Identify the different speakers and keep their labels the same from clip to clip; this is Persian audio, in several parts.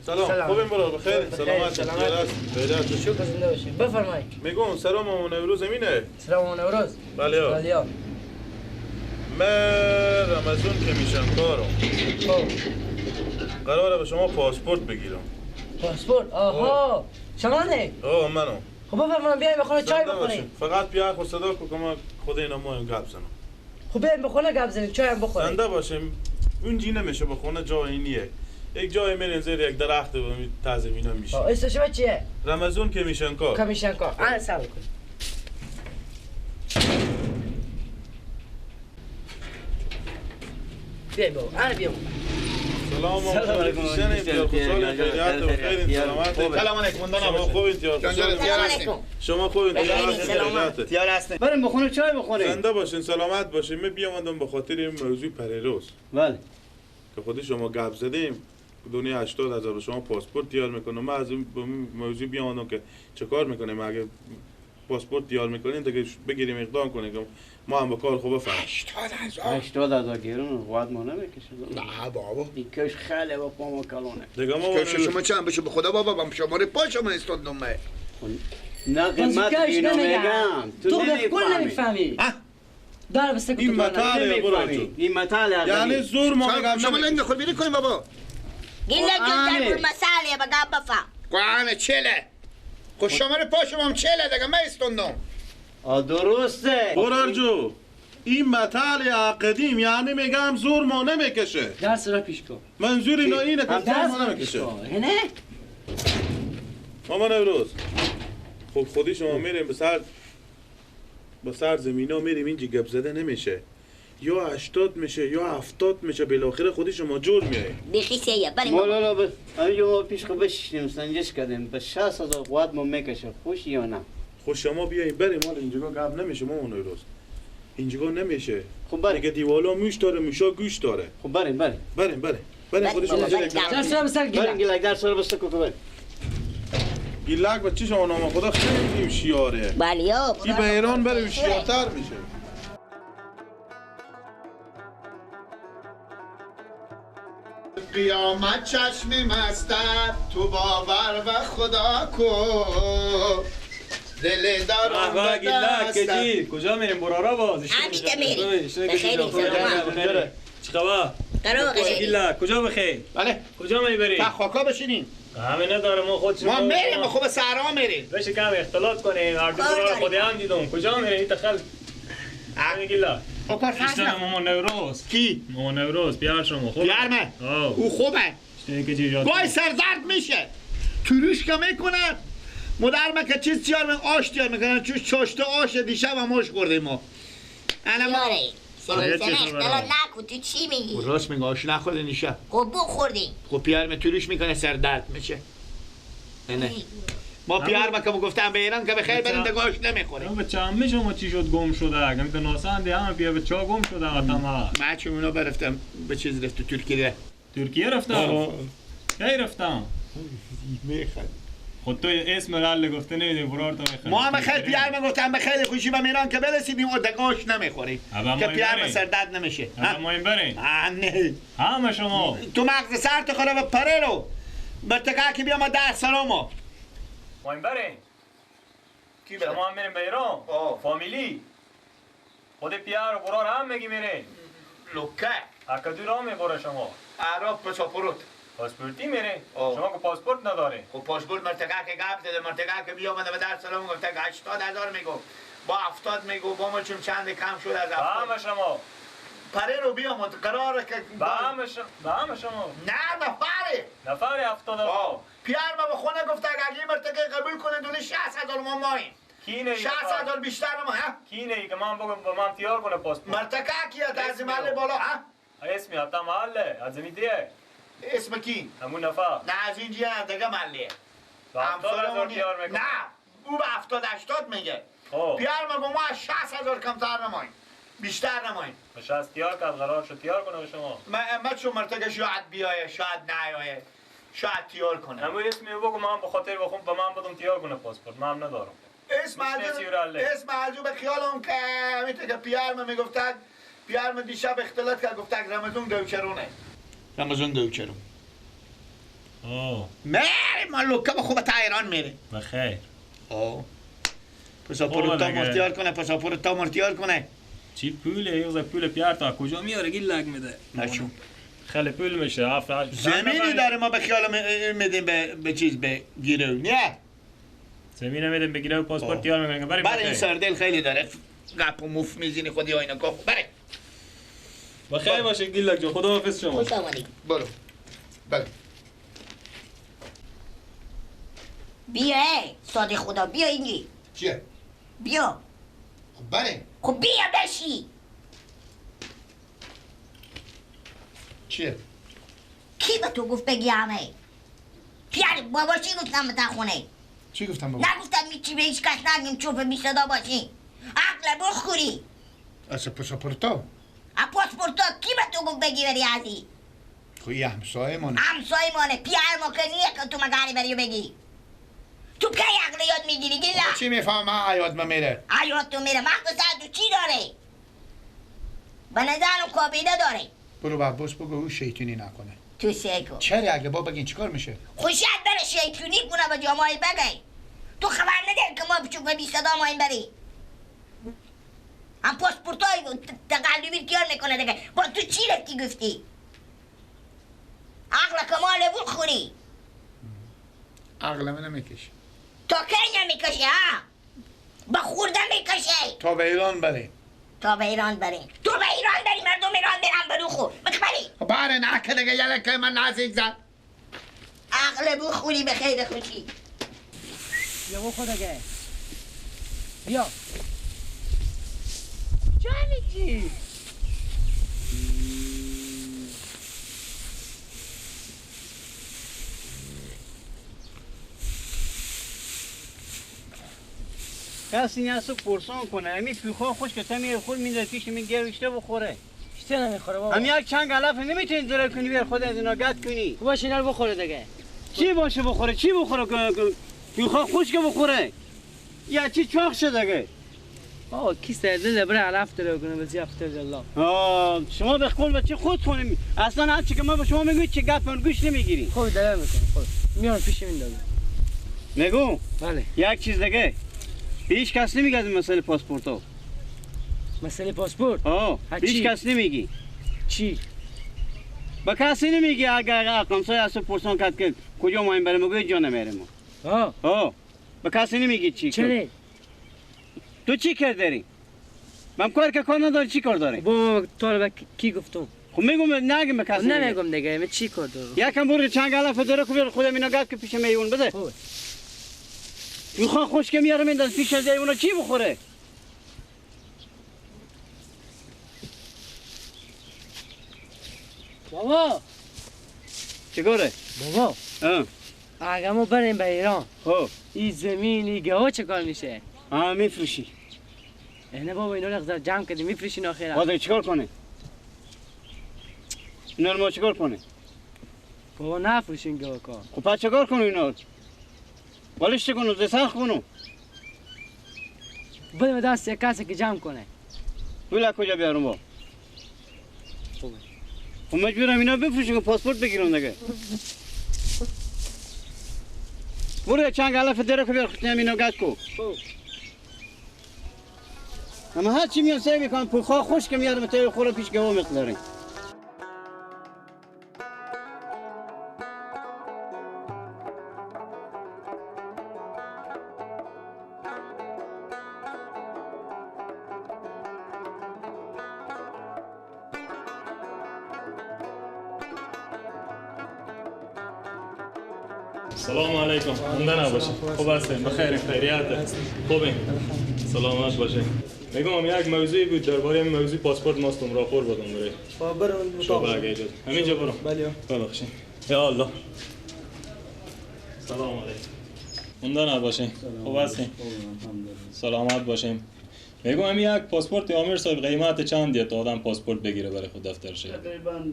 Speaker 1: سلام. خوبین برو بخیر. سلامت. سلامت.
Speaker 2: شکر زنده باشید. بفرمایید.
Speaker 1: میگم سلام و نوروز امینه.
Speaker 2: سلام و نوروز.
Speaker 1: بله.
Speaker 2: بله.
Speaker 1: من رمضان که میشم کارم.
Speaker 2: خب.
Speaker 1: قراره به شما پاسپورت بگیرم.
Speaker 2: پاسپورت؟ آها. شما نه؟
Speaker 1: آه منو.
Speaker 2: خب بفرمایید بیایم بخونه چای بخوریم.
Speaker 1: فقط بیا خود صدا کو که ما خود اینا ما گپ زنم.
Speaker 2: خب بیایم بخونه گپ زنیم چای هم بخوریم.
Speaker 1: زنده باشیم. اونجی نمیشه بخونه جای نیه. یک جای میرین زیر یک درخت و تازه اینا میشه.
Speaker 2: اسم شما چیه؟
Speaker 1: رمضان کمیشنکار.
Speaker 2: کمیشنکار. آ صبر کن. بیا بابا، آ بیا.
Speaker 1: سلام علیکم.
Speaker 3: سلام علیکم.
Speaker 1: شما خوبین؟ شما خوبین؟
Speaker 3: تیار هستین؟
Speaker 4: بریم بخونه چای بخوریم.
Speaker 1: زنده باشین، سلامت باشین. من بیامدم به خاطر این موضوع پریروز.
Speaker 4: بله.
Speaker 1: که خودی شما گپ زدیم دنیا 80,000 به شما پاسپورت تیار میکنم. من از این موضوع بیامدم که چه کار میکنیم اگه پاسپورت تیار میکنین تا که بگیریم اقدام کنیم که ما هم با کار خوب بفهمیم.
Speaker 3: 80,000
Speaker 4: 80,000 گرون قوت ما نمیکشه.
Speaker 3: نه بابا
Speaker 4: این کش خیلی با پا کلونه
Speaker 1: دیگه. ما
Speaker 3: کش شما چند بشه به خدا بابا بم شماره پا شما استادم.
Speaker 4: نه قیمت اینو میگم
Speaker 2: تو کل نمیفهمی. دار بس
Speaker 1: این مطالعه برو
Speaker 4: این مطالعه
Speaker 1: یعنی زور ما میگم
Speaker 3: شما لنگ خود بیری کنیم بابا.
Speaker 5: گیلک جون در مساله بگم بفهم.
Speaker 3: قرآن چله خب شماره پا شما هم چله دیگه من استوندم.
Speaker 4: درسته
Speaker 1: برارجو این مطالعه قدیم یعنی میگم زور ما نمیکشه.
Speaker 2: درس را پیش کن.
Speaker 1: منظور اینا اینه که زور ما نمیکشه.
Speaker 2: نه
Speaker 1: مامان نوروز خب خودی شما میریم به سر زمینا میریم اینجا گپ زده نمیشه. یا 80 میشه یا 70 میشه بالاخره خودی شما جور میای.
Speaker 5: بیخی سیه بریم.
Speaker 4: مولانا بس اینجا ما پیش خود بشینیم سنجش کردیم به 60,000 قوت ما میکشه. خوش یا نه؟
Speaker 1: خوش شما بیاین بریم. مال اینجا گپ نمیشه مامان نوروز. اینجا نمیشه.
Speaker 4: خب بریم.
Speaker 1: دیگه دیوالا موش داره موشا گوش داره.
Speaker 4: خب بریم بریم.
Speaker 1: بریم بریم. بریم خودی شما
Speaker 2: درس را بسر
Speaker 4: گیلک. بریم گیلک درس را بسر کو بریم.
Speaker 1: گیلک بچه شما نام خدا خیلی هوشیاره.
Speaker 5: بله یا
Speaker 1: این به ایران بره هوشیارتر میشه.
Speaker 3: قیامت چشمی مستر تو باور و خدا کو دل دارم
Speaker 6: به کجا میریم برارا باز؟
Speaker 5: همیشه میریم. بخیر سلامت.
Speaker 6: چه خبر؟
Speaker 5: قرار
Speaker 6: گیلک کجا بخیر؟
Speaker 3: بله
Speaker 6: کجا میبری؟
Speaker 3: تا خاکا بشینیم.
Speaker 6: همه نداره ما خود
Speaker 3: ما میریم خوب سهرا میریم.
Speaker 6: بشه کم اختلاط کنیم. هر دو برار خودی هم دیدم. کجا میریم؟ این تخل گیلک اشتنم مامان نوروز.
Speaker 3: کی؟
Speaker 6: مامان نوروز بیار شما خوبه؟
Speaker 3: بیارمه او خوبه. گای سردرد میشه تروش که میکنه مادر من که چیز تیار میکنه آش تیار میکنه چون چاشته آش دیشب هم آش خوردیم ما.
Speaker 5: سنه اختلاط نکن. تو چی میگی؟
Speaker 3: راست میگه آش نخورده دیشب.
Speaker 5: خب بخوردیم.
Speaker 3: خب پیارمه تروش میکنه سردرد میشه. نه نه ما پیارمه که گفتم به ایران که به خیر بریم دیگه آش نمیخوریم.
Speaker 6: به چمه شما چی شد گم شده؟ اگه تو ناسنده همه بیا به چا گم شده آدم.
Speaker 3: من چون اونا برفتم به چیز رفت ترکیه.
Speaker 6: ترکیه رفتم؟ کی رفتم؟
Speaker 3: میخند.
Speaker 6: خود تو اسم رل گفته نمیدونی برار تو میخند.
Speaker 3: ما هم خیلی پیارمه گفتم به خیلی خوشی به ایران که برسیدیم و دیگه آش نمیخوریم که پیارمه سردرد نمیشه.
Speaker 6: ما این بریم.
Speaker 3: نه
Speaker 6: همه شما
Speaker 3: تو مغز سر تو خراب پره رو مرتکه که بیا ما 10 سلامو
Speaker 6: ما این بریم. شما هم میریم به ایران فامیلی خود پیار و برار هم میگی میریم
Speaker 3: لوکه
Speaker 6: اکدو را میبره شما
Speaker 3: عرب پاسپورت
Speaker 6: پاسپورتی میره شما که پاسپورت نداره.
Speaker 3: خب پاسپورت مرتکه که گپ زده مرتکه که بیا اومده به 10 سلام گفته 80,000 میگو با 70 میگو با ما چون چند کم شد از 70
Speaker 6: همه شما
Speaker 3: پره رو بیا قراره که
Speaker 6: به همه شما
Speaker 3: نه نفره
Speaker 6: نفره 70
Speaker 3: پیار ما به خونه گفته اگه مرتکه قبول کنه دونه 60,000 ما ماییم.
Speaker 6: کی
Speaker 3: 60,000 بیشتر ما ها
Speaker 6: کی نه که من بگم به من تیار کنه پاسپورت
Speaker 3: مرتکه کیه از محله بالا ها
Speaker 6: اسمی حتی محله از میده
Speaker 3: اسم کی
Speaker 6: همون نفر
Speaker 3: نه از اینجا دیگه محله
Speaker 6: 70,000 تیار میکنه.
Speaker 3: نه او به 70 80 میگه. پیار ما ما 60,000 کمتر نماییم بیشتر نماییم.
Speaker 6: 60 تیار کرد قرار شد تیار کنه به شما.
Speaker 3: من چون مرتکه شاید بیایه شاید نیایه شاید تیار کنه.
Speaker 6: همون اسمی بگو من به خاطر بخون به من بدم تیار کنه پاسپورت من هم ندارم.
Speaker 3: اسم اسم به خیالم که میته که پیار من میگفتن پیار من دیشب اختلاط کرد گفت رمضان گوچرونه. رمضان گوچرون. میریم ما لوکه با خوب تا ایران میریم.
Speaker 6: بخیر.
Speaker 3: پاسپورت تا مرتیار کنه، پاسپورت تا مرتیار کنه.
Speaker 6: چی پوله؟ یه پول پیار تا کجا میاره گیل لگ میده؟
Speaker 3: نشو.
Speaker 6: خیلی پول میشه.
Speaker 3: زمینی داره ما به خیال میدیم به چیز به گیرو نه؟
Speaker 6: زمینه میدیم به گیرو پاسپورت تیار میکنه.
Speaker 3: برای این سردل خیلی داره گپ و موف میزینی خودی آینا که بره.
Speaker 6: بخیر باشه گیلک جان، خداحافظ شما.
Speaker 5: خوش آمدید.
Speaker 3: برو. بله.
Speaker 5: بیا ای ساده خدا، بیا اینجی.
Speaker 3: چیه؟
Speaker 5: بیا.
Speaker 3: خب بره.
Speaker 5: خب بیا بشی.
Speaker 3: چیه؟
Speaker 5: کی به تو گفت بگی همه؟ پیار بابا چی گفتم به خونه؟
Speaker 3: چی گفتم بابا؟
Speaker 5: نگفتم هیچی به هیچ کس نگیم چوب بی صدا باشی. عقل بخوری.
Speaker 3: از پاسپورتا؟
Speaker 5: از پاسپورتا کی به تو گفت بگی بری ازی؟
Speaker 3: خب یه همسایه مانه.
Speaker 5: همسایه مانه پیار ما که نیه که تو مگری بری و بگی. تو کی عقل یاد میگیری گیلا؟
Speaker 3: چی میفهمم عیاد ما میره؟
Speaker 5: عیاد تو میره. مغز سر تو چی داره؟ به نظرم کابینه داره.
Speaker 3: برو به عباس بگو او شیطونی نکنه.
Speaker 5: تو سیکو.
Speaker 3: چرا اگه با بگین چیکار میشه؟
Speaker 5: خوشت بره شیطونی کنه به جامعه بگه. تو خبر نداری که ما بچوب بی صدا ما این بری. هم پاسپورتای تقلبی تیار میکنه دیگه. با تو چی رفتی گفتی؟ عقل کمال بخوری.
Speaker 3: عقل من نمیکشه.
Speaker 5: تا کی نمیکشه ها؟ با خورده میکشه.
Speaker 3: تا به ایران بریم.
Speaker 5: تا به ایران بریم. تو به ایران بری مردم ایران برم برو خو. مکبری.
Speaker 3: باره نه که دیگه یله که من نزدیک زد.
Speaker 5: عقل بخوری به خیر خوشی.
Speaker 2: بیا بخور دیگه. بیا. چه میگی؟
Speaker 4: کسی نیست پرسان کنه. امی پیخا خوش که تمی خود میده پیش می گروشته بخوره.
Speaker 2: شته نمیخوره بابا.
Speaker 4: امی یک چنگ علف نمیتونی درک کنی بیر خود از اینا گد کنی.
Speaker 2: خب باشه اینا رو بخوره دیگه.
Speaker 4: چی باشه بخوره؟ چی بخوره؟ پیخا خوش که بخوره. یا چی چاق شده دیگه.
Speaker 2: بابا کی سردل بره علف درک کنه بزی افتر الله.
Speaker 4: شما به قول بچه خود کنیم. اصلا هر چی که من به شما میگم چه گپ من گوش نمیگیری.
Speaker 2: خب دلم میکنه. خب میام پیش این دادم.
Speaker 4: میگم؟
Speaker 2: بله.
Speaker 4: یک چیز دیگه. هیچ کس نمیگه از مسئله پاسپورت.
Speaker 2: مسئله پاسپورت؟
Speaker 4: هیچ کس نمیگی.
Speaker 2: چی؟
Speaker 4: با کسی نمیگی اگر همسایه از پرسان کرد که کجا ما این بریم میگه جا نمیریم. با کسی نمیگی چی؟
Speaker 2: چرا؟
Speaker 4: تو چی کار داری؟ من کار که کار نداری چی کار داری؟
Speaker 2: با تو رو کی گفتم؟
Speaker 4: خب میگم نگم به کسی.
Speaker 2: نمیگم دیگه من چی کار دارم؟
Speaker 4: یکم برو چنگ علف داره که خودم اینا گفت که پیش میون بده. میخوام خوش که میارم این پیش از اونا چی بخوره؟
Speaker 2: بابا
Speaker 4: چیکاره؟
Speaker 2: بابا اگه ما بریم به ایران
Speaker 4: خب
Speaker 2: این زمین این گاوا چه کار میشه؟
Speaker 4: میفروشی.
Speaker 2: نه بابا اینا رو جمع کردیم میفروشین آخرا.
Speaker 4: باز چیکار کنه؟ اینا رو ما چیکار کنه؟
Speaker 2: بابا نفروشین گاوا کار.
Speaker 4: خب پس چیکار کنه اینا؟ بالش کنو زسخ کنو.
Speaker 2: بده دست یک کسی که جمع کنه.
Speaker 4: پول کجا بیارم با؟ خب مجبورم اینا بفروشم که پاسپورت بگیرم دیگه. برو چند علف دره که بیار خودم اینا گز کو. اما هر چی میام سعی میکنم پوخا خوش که میارم تا خورا پیش گوا می‌خوریم.
Speaker 6: سلام علیکم. مونده نباشه. خوب هستین؟ بخیر، خیریت. خوبین؟ سلامت باشین. میگم یک موضوعی بود درباره این موضوع پاسپورت ماستم راپور بدم برای.
Speaker 7: برو
Speaker 6: اتاق. همینجا برو.
Speaker 7: بله.
Speaker 6: ببخشید. یا الله. سلام علیکم. مونده نباشین. خوب هستین؟ سلامت باشین. میگم همین یک پاسپورت امیر صاحب قیمت چند تا آدم پاسپورت بگیره برای خود دفترش؟
Speaker 4: تقریبا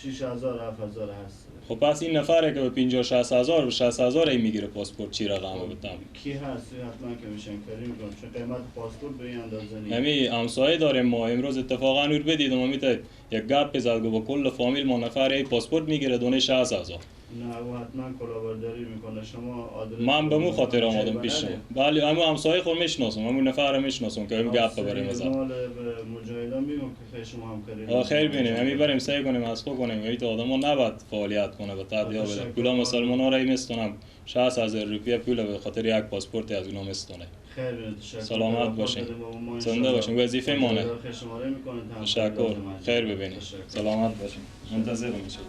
Speaker 4: 6000 7000 هست.
Speaker 6: خب پس این نفره که به 50 60000 و 60000 ای میگیره پاسپورت چی رقم بدم؟
Speaker 4: کی هست حتما که میشن کاری میکنم چون قیمت پاسپورت به این اندازه نیست.
Speaker 6: همی همسایه داریم ما امروز اتفاقا نور بدیدم امیت یک گپ زد گفت با کل فامیل ما نفر ای پاسپورت میگیره دونه 60000.
Speaker 7: نه او حتما کلاهبرداری میکنه. شما آدرس
Speaker 6: من به مو خاطر آمدم پیش شما. بله همو همسایه خود میشناسم، همو نفر میشناسم که همین گپ برای ما زد.
Speaker 7: مال به مجاهدان میگم که خیلی شما همکاری.
Speaker 6: خیر بینیم، همین بریم سعی کنیم از خود کنیم. این آدم‌ها نباید فعالیت کنه به تدیا بده. پولا مسلمان‌ها را میستونم 60,000 روپیه پول به خاطر یک پاسپورت از اونا میستونه.
Speaker 7: خیر بینید.
Speaker 6: سلامت باشین. زنده باشین. وظیفه مانه. تشکر. خیر ببینید. سلامت باشین. منتظر میشم.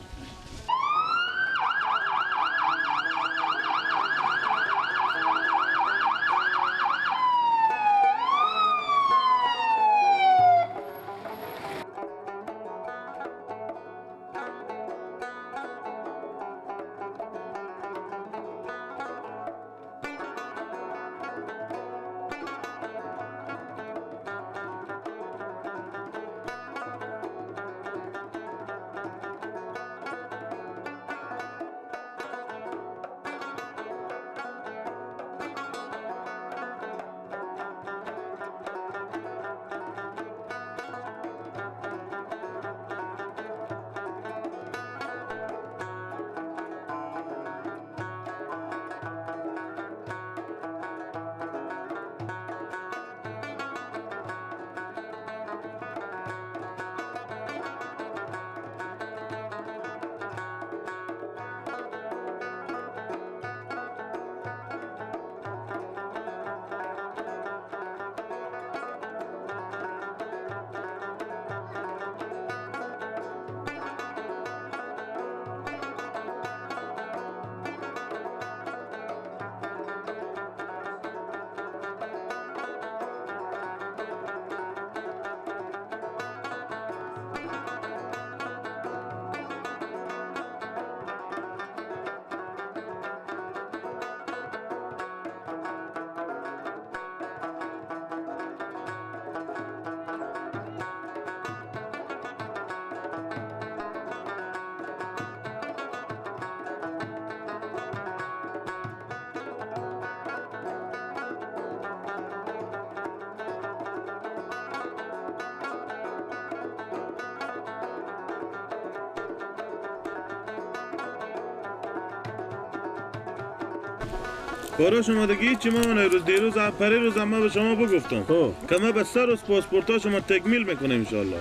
Speaker 1: کارا شما دیگه هیچی ما روز دیروز پری روز ما به شما بگفتم که ما به سه روز پاسپورت شما تکمیل میکنیم انشالله.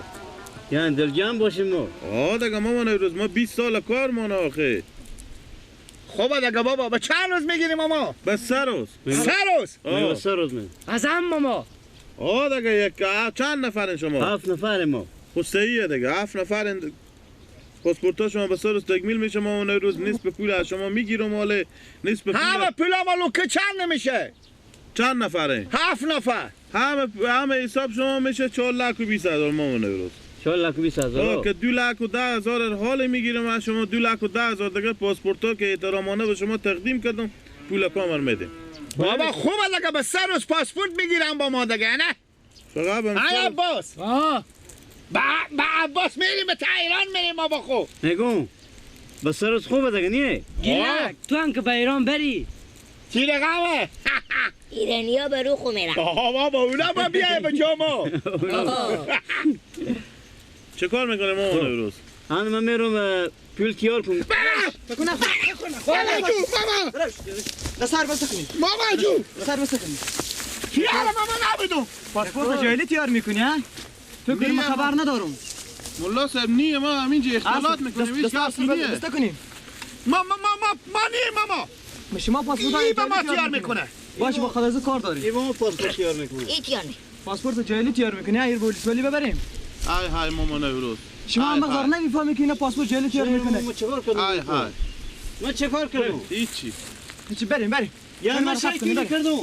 Speaker 4: یعنی دلجم باشیم ما.
Speaker 1: آه دیگه ما روز ما 20 سال کار مانه آخه.
Speaker 3: خب دیگه بابا به چند روز میگیریم ما؟
Speaker 1: به سه روز.
Speaker 3: سه روز؟
Speaker 4: آه سه روز می.
Speaker 2: از هم ماما.
Speaker 1: آه دیگه یک چند نفرین شما؟
Speaker 4: 7 نفر ما.
Speaker 1: خب صحیحه دیگه 7 نفرین. پاسپورت شما به سه روز تکمیل میشه. ما اون روز نصف پول از شما میگیرم، مال نصف پول
Speaker 3: همه پول ما لوکه چند نمیشه؟
Speaker 1: چند نفره؟
Speaker 3: 7 نفر.
Speaker 1: همه حساب شما میشه 4,20,000 ما اون روز.
Speaker 4: 4,20,000
Speaker 1: که 2,10,000 حال میگیرم از شما، 2,10,000 دیگه پاسپورت ها که احترامانه به شما تقدیم کردم پول کامل میدیم.
Speaker 3: بابا خوب دیگه به سه روز پاسپورت میگیرم با ما دیگه نه؟
Speaker 1: فقط به
Speaker 3: عباس. با عباس میریم به تهران میریم ما با خو.
Speaker 4: نگو به سه روز خوبه دیگه نیه؟
Speaker 2: گیلک تو هم که به ایران بری
Speaker 3: چی رقمه؟
Speaker 5: ایرانی ها به رو خو میرن.
Speaker 3: بابا اونا با بیای به جا ما.
Speaker 1: چه کار میکنه ما اون روز؟
Speaker 4: من میرم پول تیار کنم.
Speaker 3: بابا جو بابا
Speaker 8: سر بسته کنی.
Speaker 3: ماما جو
Speaker 8: سر بسته کنی.
Speaker 3: تیار ماما نبودم.
Speaker 8: پاسپورت جایلی تیار میکنی ها؟ تو که من خبر ندارم.
Speaker 1: ملا صاحب نیه ما همینجا اختلاط میکنیم هیچ کس نیه.
Speaker 8: دسته کنیم.
Speaker 3: ما ما ما ما نیه ماما.
Speaker 8: شما پاسپورت
Speaker 3: به ما تیار میکنه.
Speaker 8: باش با خدازو کار داری.
Speaker 4: ای ما پاسپورت تیار میکنه.
Speaker 5: ای تیار.
Speaker 8: پاسپورت جایلی تیار میکنی ایر پلیس ولی ببریم.
Speaker 1: ای های ماما نوروز.
Speaker 8: شما هم مقدار نمیفهمی که اینا پاسپورت جعلی تیار میکنه.
Speaker 4: ما چیکار کردم؟
Speaker 1: ای های
Speaker 4: ما چیکار کردم؟
Speaker 1: هیچی.
Speaker 8: هیچی بریم بریم.
Speaker 4: یا ما چیکار کردم؟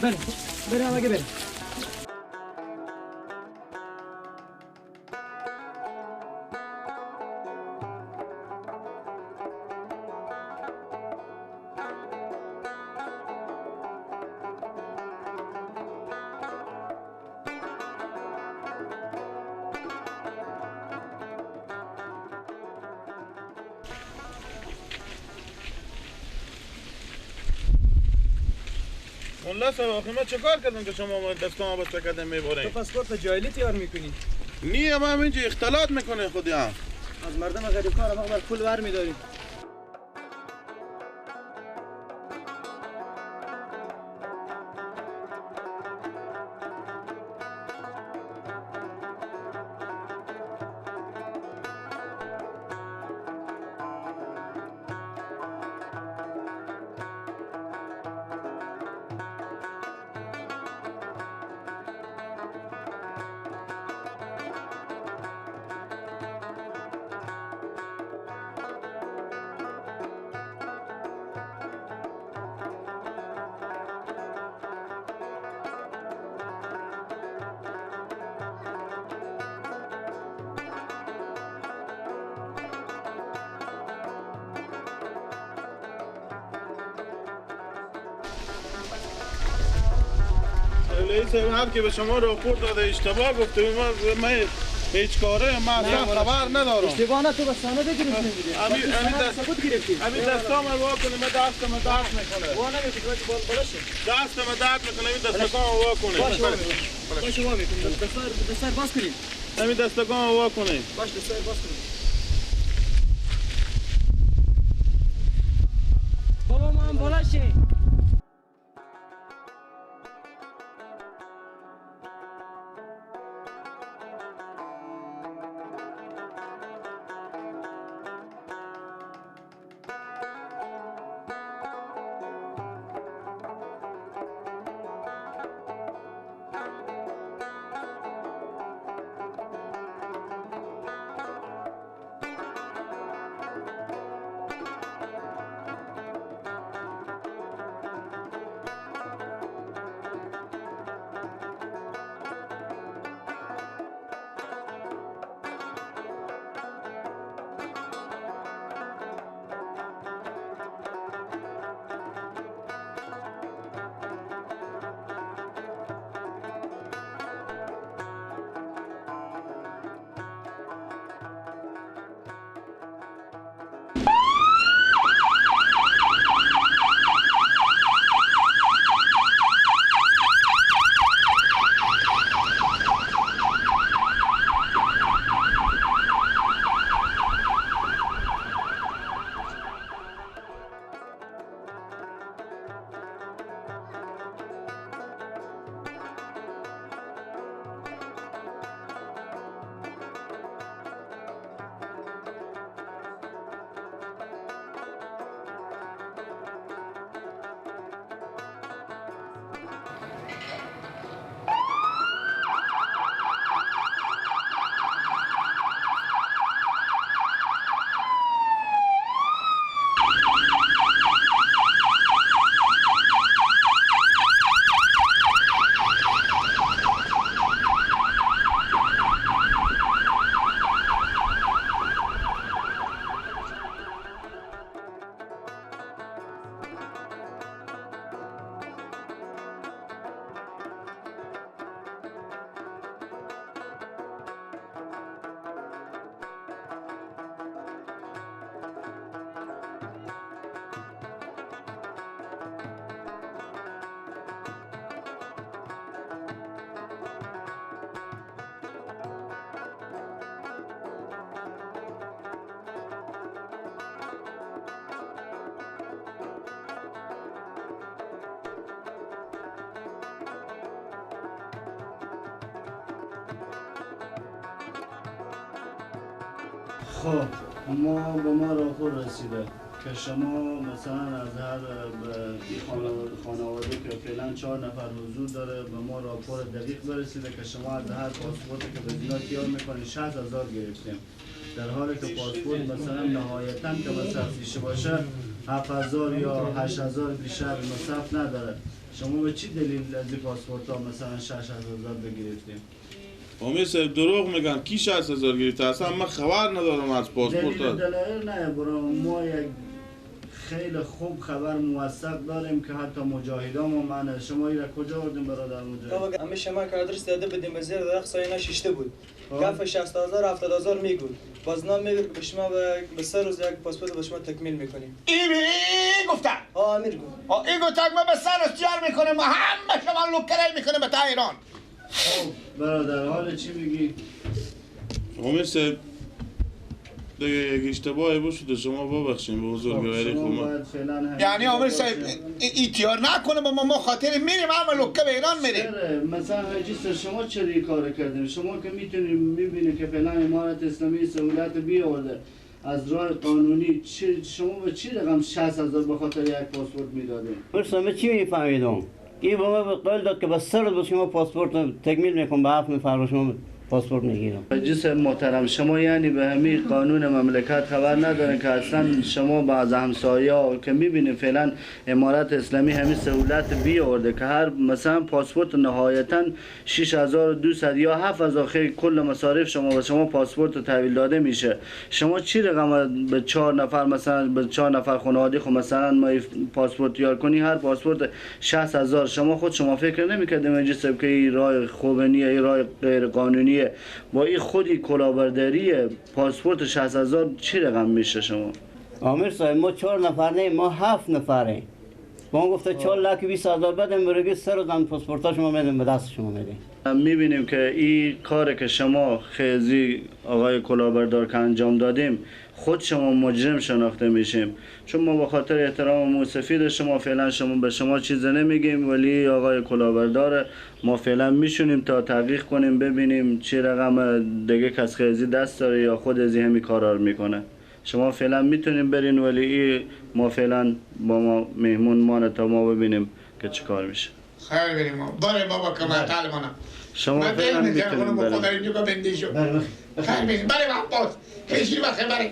Speaker 8: بریم بریم آقا بریم.
Speaker 1: ملا صاحب آخه ما چه کار کردم که شما دستان بسته کردن میبرین؟
Speaker 8: تو پاسپورت جایلی تیار میکنی؟
Speaker 1: نیه ما همینجا اختلاط میکنه خودی هم.
Speaker 8: از مردم غریب کار مقدار پول ور میداریم.
Speaker 1: رئیس هر که به شما راپورت داده اشتباه گفته. من هیچ کاره، من اصلا خبر ندارم.
Speaker 8: اشتباه نه، تو به سند گرفتیم دیگه.
Speaker 1: امی دستام وا کنه، من دستم درد میکنه.
Speaker 8: وا نمیکنه، بالا شو.
Speaker 1: دستم درد میکنه، امی دستام وا کنه.
Speaker 8: باشه وا میکنه. دستار باز کنید.
Speaker 1: امی دستام وا کنه.
Speaker 8: باش دستار باز کنید.
Speaker 2: بابا ما هم بالا شی.
Speaker 7: خب ما به ما راپور رسیده که شما مثلا از هر خانواده که فعلا 4 نفر حضور داره به ما راپور دقیق برسیده که شما از هر پاسپورت که به اینا تیار میکنید 60,000 گرفتیم، در حالی که پاسپورت مثلا نهایتاً که مصرف باشه 7,000 یا 8,000 بیشتر مصرف نداره. شما به چی دلیل از این پاسپورت ها مثلا 6,000 بگرفتیم؟
Speaker 1: امیر صاحب دروغ میگن. کی 60,000 گرفته؟ اصلا من خبر ندارم از پاسپورت.
Speaker 7: دلیل دلایل نه برو، ما یک خیلی خوب خبر موثق داریم که حتی مجاهدان و من. شما ایرا کجا آوردیم برادر مجاهد؟
Speaker 8: همیشه ما که آدرس داده بدیم به زیر درخت سایه نششته بود. کف 60,000 70,000 میگود. باز نام میگه که به شما به سه روز یک پاسپورت به شما تکمیل میکنیم.
Speaker 3: ای گفته.
Speaker 8: امیر گفت.
Speaker 3: ای گفت ما به سه روز تیار میکنیم، همه شما لوکره میکنیم به تهران.
Speaker 7: خب برادر حال چی میگی؟
Speaker 1: امیر صاحب دیگه یک اشتباهی بود شده، شما ببخشید به حضور گوهری.
Speaker 7: خب
Speaker 3: یعنی امیر صاحب ایتیار نکنه با ما خاطر میریم اما لکه به ایران میریم.
Speaker 7: مثلا حاجی سر شما چرا این کار کردیم؟ شما که میتونیم میبینید که فعلا امارت اسلامی سهولت بیاورده از راه قانونی، شما به چی رقم 60,000 به خاطر یک پاسپورت میدادیم؟
Speaker 4: من چی میفهمیدم؟ این به ما قول داد که به سر به شما پاسپورت تکمیل میکنم، به 7 نفر شما پاسپورت میگیرم.
Speaker 7: جس محترم شما یعنی به همین قانون مملکت خبر ندارن که اصلا شما بعض همسایه‌ها که میبینیم فعلا امارت اسلامی همین سهولت بیاورده که هر مثلا پاسپورت نهایتا 6200 یا 7000 خیلی کل مصارف شما و شما پاسپورت تحویل داده میشه. شما چی رقم به 4 نفر مثلا به 4 نفر خانواده خب مثلا ما پاسپورت یار کنی هر پاسپورت 60000 شما خود شما فکر نمی‌کردیم جس که این راه خوبنیه، این راه غیر قانونیه، با این خودی کلاهبرداری پاسپورت 60000 چی رقم میشه شما؟
Speaker 4: آمیر صاحب ما 4 نفر نه، ما 7 نفریم. ما گفته 4,20,000 بدم برگه سه روز پاسپورت شما میدم به دست شما میدیم.
Speaker 7: میبینیم که این کار که شما خیزی آقای کلاهبردار که انجام دادیم خود شما مجرم شناخته میشیم، چون ما به خاطر احترام موسفید شما فعلا شما به شما چیز نمیگیم، ولی آقای کلاهبردار ما فعلا میشونیم تا تحقیق کنیم ببینیم چه رقم دیگه کس خیزی دست داره یا خود از همین کارا رو میکنه. شما فعلا میتونیم برین، ولی ای ما فعلا با ما مهمون مانه تا ما ببینیم که چه کار میشه.
Speaker 3: خیر بریم ما باره بابا که من تعلمانم
Speaker 7: شما فعلا میتونیم بریم.
Speaker 3: خدا اینجا بندی شو. خیر بریم بله عباس هیچ وقت بریم.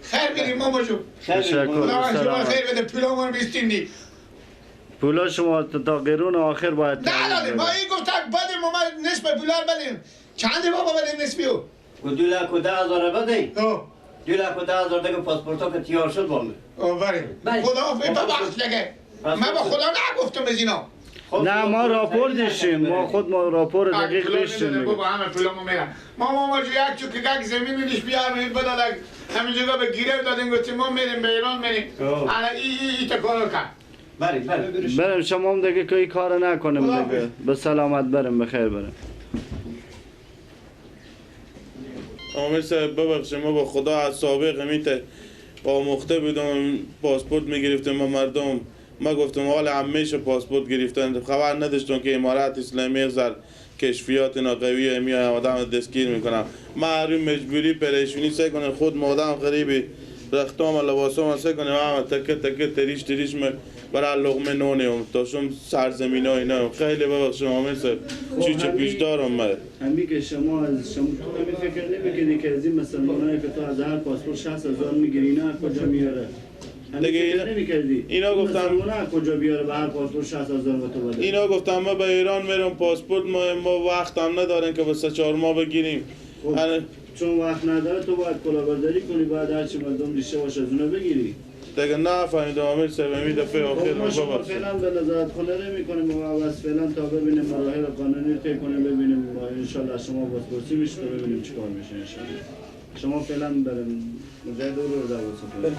Speaker 3: خیر بریم ماما جو.
Speaker 7: تشکر.
Speaker 3: خدا شما خیر بده. پولا ما بیستیم دی.
Speaker 7: پولا شما تا قرون آخر باید
Speaker 3: نه ما این گفتن بدیم ما نصف پولا بدیم. چند بابا بدیم نصفیو؟
Speaker 4: 2,10,000 بدیم. 2,10,000 دیگه پاسپورت که تیار شد با من.
Speaker 3: آفرین. خدا ببخش دیگه. من با خدا نگفتم از اینا.
Speaker 7: نه ما راپور داشتیم، ما خود ما راپور دقیق داشتیم.
Speaker 3: بابا همه پولامو میرن. ما یک چوک یک زمین میدیش بیار بداد همینجا به گیره دادیم گفتیم ما میریم به ایران میریم. الان ای تا کارو کرد.
Speaker 4: بریم بریم
Speaker 7: بریم شما هم دیگه که این کارو نکنیم دیگه. به سلامت بریم، به خیر بریم.
Speaker 1: آمیر صاحب ببخشید ما با خدا از سابق میته آموخته بودم پاسپورت میگرفتیم ما مردم. ما گفتم حال همیشه پاسپورت گرفتن خبر نداشتم که امارت اسلامی زر کشفیات اینا قویه میای آدم دستگیر میکنم. ما روی مجبوری پریشونی سه کنه خود مادم غریبی رختام و لباسام سه کنه همه تکه تکه تریش تریش برای لقمه نونیم تا شم سرزمین ها اینا. خیلی ببخشید آمیر صاحب چی چه پیش دارم من.
Speaker 7: همی که شما از شما تو همی فکر نمیکنی که از این مسلمانایی که تو از هر پاسپورت 60000 میگیری اینا کجا میاره؟
Speaker 1: دیگه اینا گفتم
Speaker 7: کجا بیاره به هر پاسپورت 60000 به تو بده.
Speaker 1: اینا گفتم ما به ایران میرم پاسپورت ما وقت هم نداریم که به 3-4 ماه بگیریم.
Speaker 7: چون وقت نداره تو باید کلاهبرداری کنی، باید هرچی مردم ریشه باشه از اونا بگیری.
Speaker 1: دیگه نفهمیدم آمیر صاحب می دفعه آخر
Speaker 7: ما شما فعلا به نظارت خونه نمی‌کنیم و بس فعلا تا ببینیم مراحل قانونی طی کنیم ببینیم ان شاء الله شما بازپرسی میشه تا ببینیم چیکار میشه ان شاء الله. شما فعلا بریم مجاهد رو دعوت کنیم.